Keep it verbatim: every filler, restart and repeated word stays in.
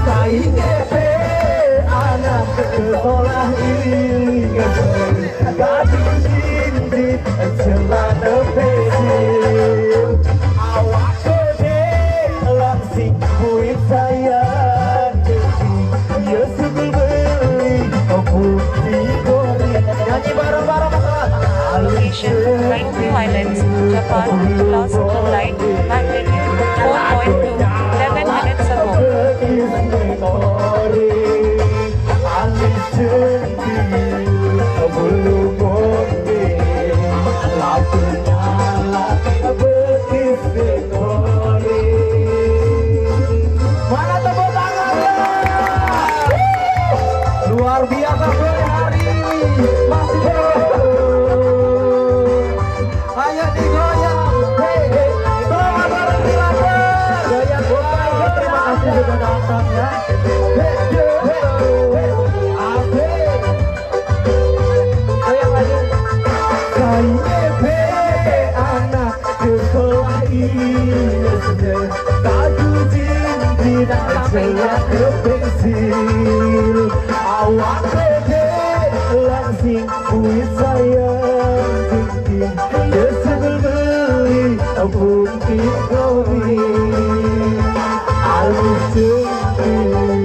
Sainge pe anak sekolah ini, kadu jinjit celana pensil. Awak gede langsing buit saya, ya sebel beli putih gori. Nyanyi bareng-bareng, teman. Location: Rainbow Islands, Japan. Loss of light magnitude four point two, eleven minutes ago. Mana tepuk tangannya? Luar biasa, Boy, hari ini. Masih terus. Ayo digoyang. Hei, hei. Selamat hari Pilates. Goyang, goyang. Terima kasih sudah datang, ya. Hei, hei, hei. Asik. Goyang lagi. Kayaknya bebek anak sekolah ini, kadu jinjit celana pensil. Awak gede langsing buit saya, jinjit ya sebel beli putih gori. Alus jinjit.